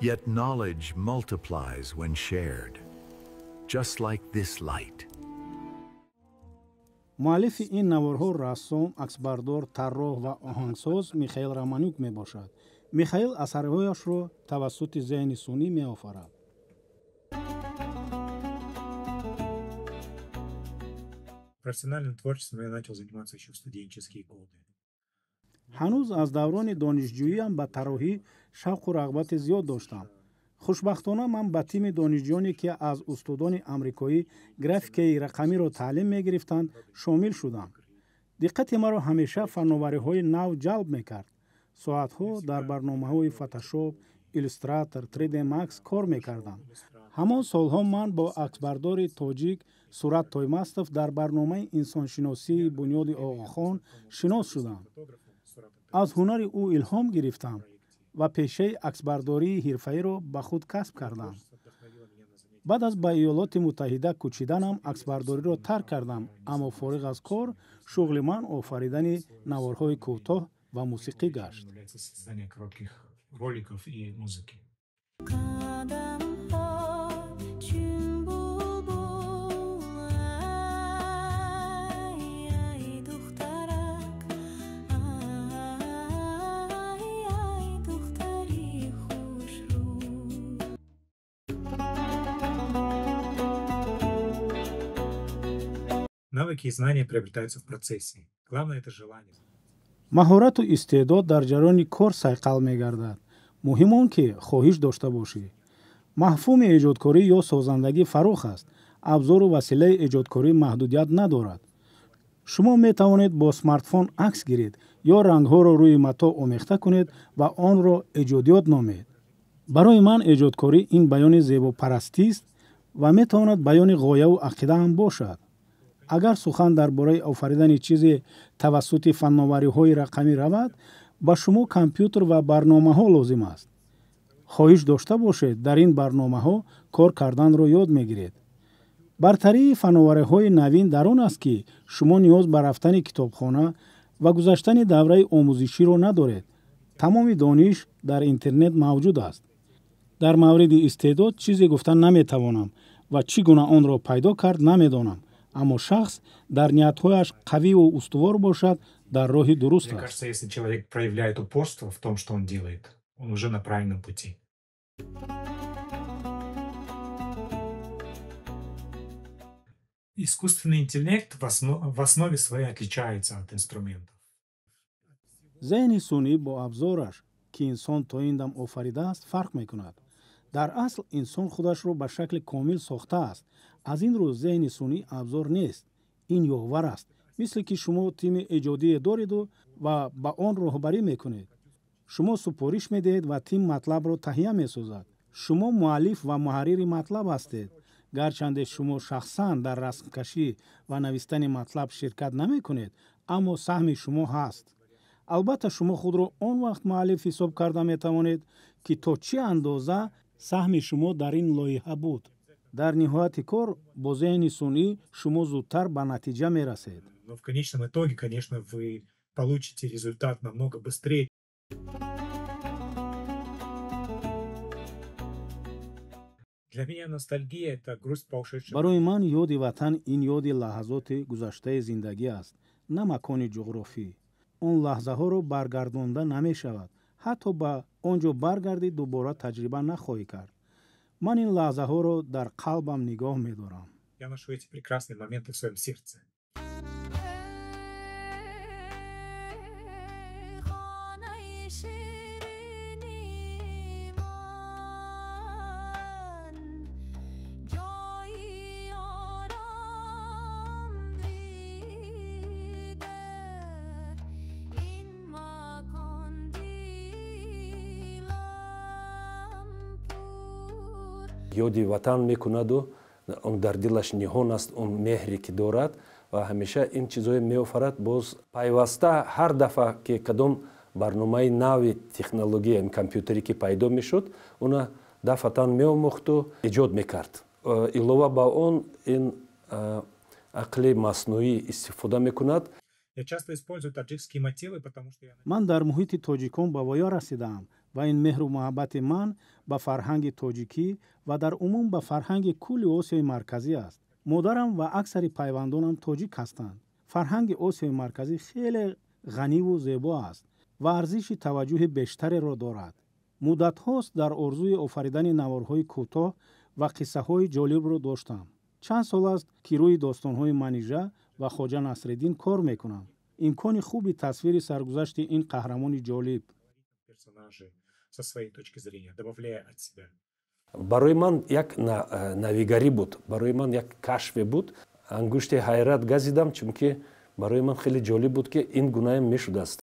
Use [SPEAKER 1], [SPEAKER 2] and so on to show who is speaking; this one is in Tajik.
[SPEAKER 1] Yet knowledge multiplies when shared, just like this light.
[SPEAKER 2] Муаллифи ин наворҳо рассом, аксбардор, тарроҳ ва оҳангсоз Михаил Романюк мебошад. Михаил асарҳояшро тавассути зеҳни сунъӣ меофарад.
[SPEAKER 3] Профессиональным творчеством я начал заниматься еще в студенческие годы.
[SPEAKER 2] Ҳанӯз аз даврони донишҷӯиам ба тарроҳӣ шавқу рағбати зиёд доштам. Хушбахтона, ман ба тими донишҷӯёне, ки аз устодони амрикоӣ графикаи рақамиро таълим мегирифтанд, шомил шудам. Диққати маро ҳамеша фанновариҳои нав ҷалб мекард. Соатҳо дар барномаҳои Фотошоп, Иллюстратор, 3D Max кор мекардам. Ҳамон солҳо ман бо аксбардори тоҷик Сурат Тоймастов дар барномаи инсоншиносии Бунёди Оғохон шинос шудам. Аз ҳунари ӯ илҳом гирифтам ва пешаи аксбардории ҳирфаиро ба худ касб кардам. Баъд аз ба Иёлоти Муттаҳида кӯчиданам аксбардориро тарк кардам, аммо фориғ аз кор шуғли ман офаридани наворҳои кӯтоҳ ва мусиқӣ гашт.
[SPEAKER 3] Является создание коротких роликов и музыки.
[SPEAKER 4] Қадамҳо чун булбул, ай, ай, духтарак, ай, ай, духтари хушрӯ.
[SPEAKER 3] Навыки и знания приобретаются в процессе. Главное — это желание.
[SPEAKER 2] Маҳорату истеъдод дар ҷараёни кор сайқал мегардад. Муҳим он, ки хоҳиш дошта бошӣ. Мафҳуми эҷодкорӣ ё созандагӣ фарох аст. Абзору василаи эҷодкорӣ маҳдудият надорад. Шумо метавонед бо смартфон акс гиред ё рангҳоро рӯи матоъ омехта кунед ва онро эҷодиёт номед. Барои ман эҷодкорӣ ин баёни зебопарастист ва метавонад баёни ғояву ақида ҳам бошад. Агар сухан дар бораи офаридани чизе тавассути фанновариҳои рақамӣ равад, ба шумо компютер ва барномаҳо лозим аст. Хоҳиш дошта бошед, дар ин барномаҳо кор карданро ёд мегиред. Бартарии фанновариҳои навин дар он аст, ки шумо ниёз ба рафтани китобхона ва гузаштани давраи омӯзиширо надоред. Тамоми дониш дар интернет мавҷуд аст. Дар мавриди истеъдод чизе гуфта наметавонам ва чӣ гуна онро пайдо кард намедонам, аммо шахс дар ниятҳояш қавиву устувор бошад, дар роҳи дуруст
[SPEAKER 3] Мне
[SPEAKER 2] аст.
[SPEAKER 3] кажется, если человек проявляет упорство в том, что он делает, он уже на правильном пути. Искусственный интеллект в основе своей отличается от инструментов.
[SPEAKER 2] Зеҳни сунъӣ бо абзораш, ки инсон то ин дам офаридааст, фарқ мекунад. Дар асл инсон худашро ба шакли комил сохтааст. Аз ин рӯ зеҳни сунъӣ абзор нест, ин ёвар аст, мисле ки шумо тими эҷодие дореду ва ба он роҳбарӣ мекунед. Шумо супориш медиҳед ва тим матлабро таҳия месозад. Шумо муаллиф ва муҳаррири матлаб ҳастед. Гарчанде шумо шахсан дар расмкашӣ ва навистани матлаб ширкат намекунед, аммо саҳми шумо ҳаст. Албатта, шумо худро он вақт муаллиф ҳисоб карда метавонед, ки то чӣ андоза саҳми шумо дар ин лоиҳа буд. Дар ниҳояти кор бо зеҳни сунъӣ шумо зудтар ба натиҷа мерасед.
[SPEAKER 3] Но в конечном итоге, конечно, вы получите результат намного быстрее. Для меня ностальгия — это грусть по ушедшим.
[SPEAKER 2] Барои ман ёди ватан ин ёди лаҳазоти гузаштаи зиндагӣ аст, на макони ҷуғрофӣ. Он лаҳзаҳоро баргардонда намешавад. Ҳатто ба он ҷо баргардӣ, дубора таҷриба нахоҳӣ кард. Ман ин лаҳзаҳоро дар қалбам нигоҳ медорам.
[SPEAKER 3] Я ношу эти прекрасные моменты в своем сердце.
[SPEAKER 4] Хонаи ширини ман, ҷои ором дигар, ин макон дилам пур.
[SPEAKER 5] Ёди ватан мекунаду он дар дилаш ниҳон аст, он меҳре, ки дорад, ва ҳамеша ин чизҳое меофарад. Боз пайваста ҳар дафъа, ки кадом барномаи нави технология компютерӣ ки пайдо мешуд, уна дафъатан меомӯхту эҷод мекард. Илова ба он, ин ақли маснуӣ истифода мекунад.
[SPEAKER 3] Я часто использую таджикские мотивы, потому что я
[SPEAKER 2] Ман дар муҳити тоҷикон ба воя расидаам. Ва ин меҳру муҳаббати ман ба фарҳанги тоҷикӣ ва дар умум ба фарҳанги кулли Осиёи Марказӣ аст. Модарам ва аксари пайвандонам тоҷик ҳастанд. Фарҳанги Осиёи Марказӣ хеле ғаниву зебо аст ва арзиши таваҷҷӯҳи бештареро дорад. Муддатҳост дар орзуи офаридани наворҳои кӯтоҳ ва қиссаҳои ҷолибро доштам. Чанд сол аст, ки рӯи достонҳои Манижа ва Хоҷа Насриддин кор мекунам. Имкони хуби тасвири саргузашти ин қаҳрамони ҷолиб.
[SPEAKER 3] Со своей точки зрения, добавляя от себя.
[SPEAKER 5] Барои ман як навигарӣ буд, барои ман як кашфе буд. Ангушти ҳайрат газидам, чунки барои ман хеле ҷолиб буд, ки ин гунаам мешудааст.